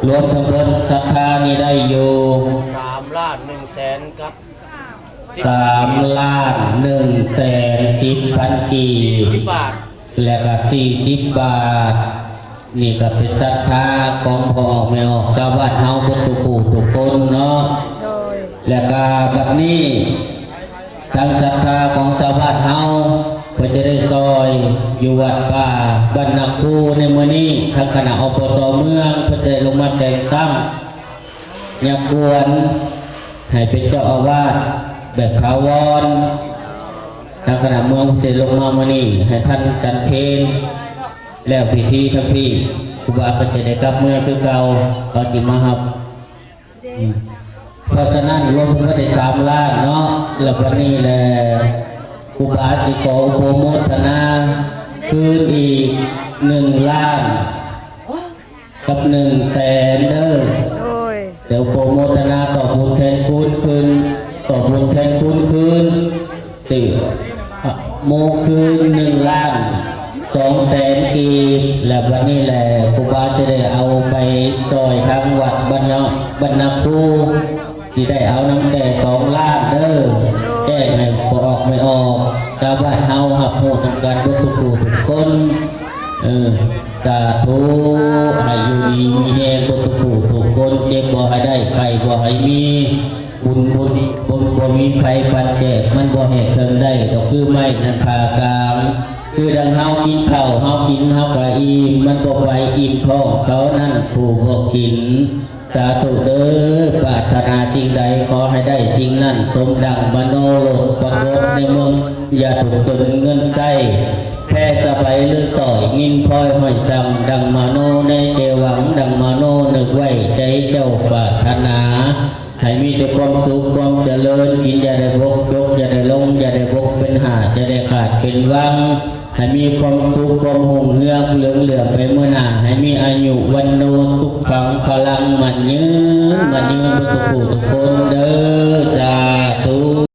ລວມທັງໝົດສັດທານີ້ໄດ້ຢູ່ ສາມລ້ານໜຶ່ງແສນກັບ ສາມລ້ານໜຶ່ງແສນສິບພັນກີບ ສິບບາດ ແລະກະສີ່ສິບບາດ. ນີ້ກະເປັນສັດທາຂອງພໍ່ອອກແມ່ອອກຊາວບ້ານເຮົາເບິດທຸກຜູ້ທຸກຄົນເນາະ. ໂດຍ ແລະກະບັດນີ້ ທາງສັດທາຂອງຊາວບ້ານເຮົາ ເພິ່ນຈະໄດ້ຊ່ອຍຢູ່ວັດປ່າບ້ານນາຄູໃນມື້ນີ້. ທາງຄະນະ ອປສ ເມືອງ ເພິ່ນຈະໄດ້ລົງມາແຕ່ງຕັ້ງ ຍາກວນ ໃຫ້ເປັນເຈົ້າອາວາດແບບຖາວອນ. ທາງຄະນະເມືອງເພິ່ນຈະໄດ້ລົງມາມື້ນີ້ ໃຫ້ທ່ານຈັນເພັນ ແລ້ວພິທີທັງພີ້ ຄູບາເພິ່ນຈະໄດ້ກັບເມືອຄືເກົ່າ ເຂົາຊິມາຮັບ. ເພາະສະນັ້ນ ລວມທັງໝົດໄດ້ສາມລ້ານເນາະ. ແລ້ວບັດນີ້ແຫຼະ ຄູບາຊິຂໍອຸປະໂມທະນາຄືນອີກໜຶ່ງລ້ານກັບໜຶ່ງແສນເດີ. ໂດຍ ແລ້ວອຸປະໂມທະນາຕອບບຸນແທນຄຸນຄືນ ຕອບບຸນແທນຄຸນຄືນ ຕື່ມະໂມຄືນໜຶ່ງລ້ານສອງແສນກີບ. ແລ້ວບັດນີ້ແຫຼະ ຄູບາຊິໄດ້ເອົາໄປຊ່ອຍທາງວັດບ້ານເນາະ ບ້ານນາຄູ ຊິໄດ້ເອົານຳແຕ່ສອງລ້ານເດີ. ແຈ້ງໃຫ້ພໍ່ອອກແມ່ອອກຊາວບ້ານເຮົາຮັບຮູ້ນຳກັນເບິດທຸກຜູ້ທຸກຄົນ. ເອີ ສາທຸ ໃຫ້ຢູ່ດີມີແຮງເບິດທຸກຜູ້ທຸກຄົນ ເຈັບບໍ່ໃຫ້ໄດ້ ໄຂ້ບໍ່ໃຫ້ມີ. ບຸນ ບຸນ ບຸນບໍ່ມີໃຜປັນແຈກ ມັນບໍ່ແຫກເຖິງໄດ້ ກໍຄືໄມ້ນັ້ນຜ່າກາງ. ຄືດັ່ງເຮົາກິນເຂົ້າ ເຮົາກິນເຮົາກະອີ່ມ ມັນບໍ່ໄປອີ່ມທ້ອງເຂົານັ້ນຜູ້ບໍ່ກິນ. ສາທຸເດີ ປາດຖະໜາສິ່ງໃດ ຂໍໃຫ້ໄດ້ສິ່ງນັ້ນ ສົມດັ່ງມະໂນລົດ ປາກົດໃນເມືອງ ຢ່າທຸກຈົນເງິນໃຊ້ ແພສະໄບຫຼືສ້ອຍ ງິນພອຍຫ້ອຍຊ່ຳ ດັ່ງມະໂນໃນໃຈຫວັງ ດັ່ງມະໂນນຶກໄວ້ ໃຈເຈົ້າປາດຖະໜາ. ໃຫ້ມີແຕ່ຄວາມສຸກຄວາມຈະເລີນ ກິນຢ່າໄດ້ບົກ ຈົກຢ່າໄດ້ຫຼົງ ຢ່າໄດ້ບົກເປັນຫ້າ ຢ່າໄດ້ຂາດເປັນວັງ. ໃຫ້ມີຄວາມສຸກຄວາມຮຸ່ງເຮືອງເຫຼືອງເຫຼືອມໄປເມືອໜ້າ ໃຫ້ມີອາຍຸວັນໂນສຸຂັງພະລັງ ໝັ້ນຍືນ ໝັ້ນຍືນເບິດທຸກຜູ້ທຸກຄົ